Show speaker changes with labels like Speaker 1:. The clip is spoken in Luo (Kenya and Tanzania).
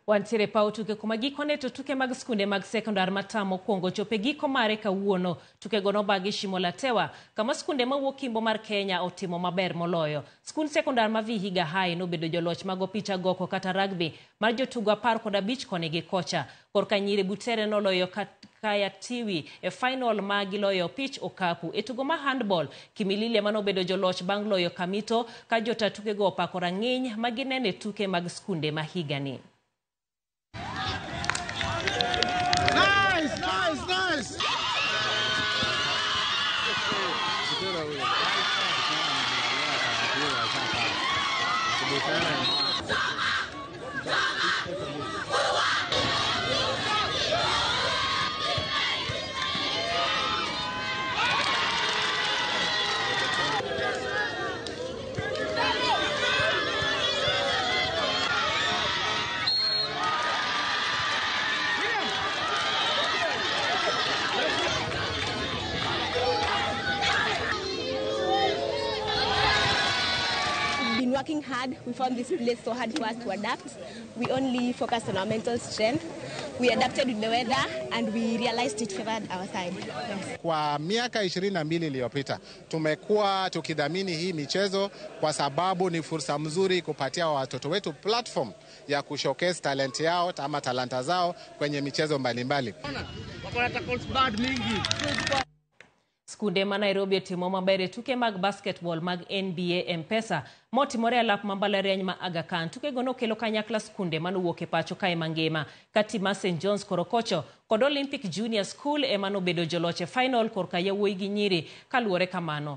Speaker 1: Wantiere paw tuke kuma gikone to tuke mag skunde mag sekondar ma tam mokwongo chopo e giko mare kawuono. Tukego nobagi Shimo la Tewa kama skunde mawuok Kimbo mar Kenya otimo maber moloyo. Skund sekondar ma Vihiga High nobedo joloch mag opich agoko kata rugby mar jotugo 15 koni gi kocha. Korka nyiri Butere noloyo Kaya Tiwi e final ma giloyo opich okapu. E tugo ma handball, Kimilili ema nobedo joloch bang' loyo Kamito ka jota tukego opako rang'iny ma ginene tuke mag skunde ma higani.
Speaker 2: Nice, nice, nice.
Speaker 3: Been working hard. We found this place so hard for us to adapt. We only focused on our mental strength. We adapted with the weather and we realized it favored our side. Yes.
Speaker 2: Kwa miaka 22 iliyopita tumekuwa tukidhamini hii michezo kwa sababu ni fursa mzuri kupatia watoto wetu platform ya kushowcase talent yao ama talanta zao kwenye michezo mbalimbali.
Speaker 1: Skunde ma Nairobi otimo maber e tuke mag basketball mag NBA M-Pesa motimore e alap ma mbalariany ma Aga Khan. Tukego nokelo kanyakla skunde manowuok e pacho kae mangima ka tim mar St John's Korokocho kod Olympic Junior School ema nobedo joloch e final korka yawuoyi gi nyiri kaluwore kamano.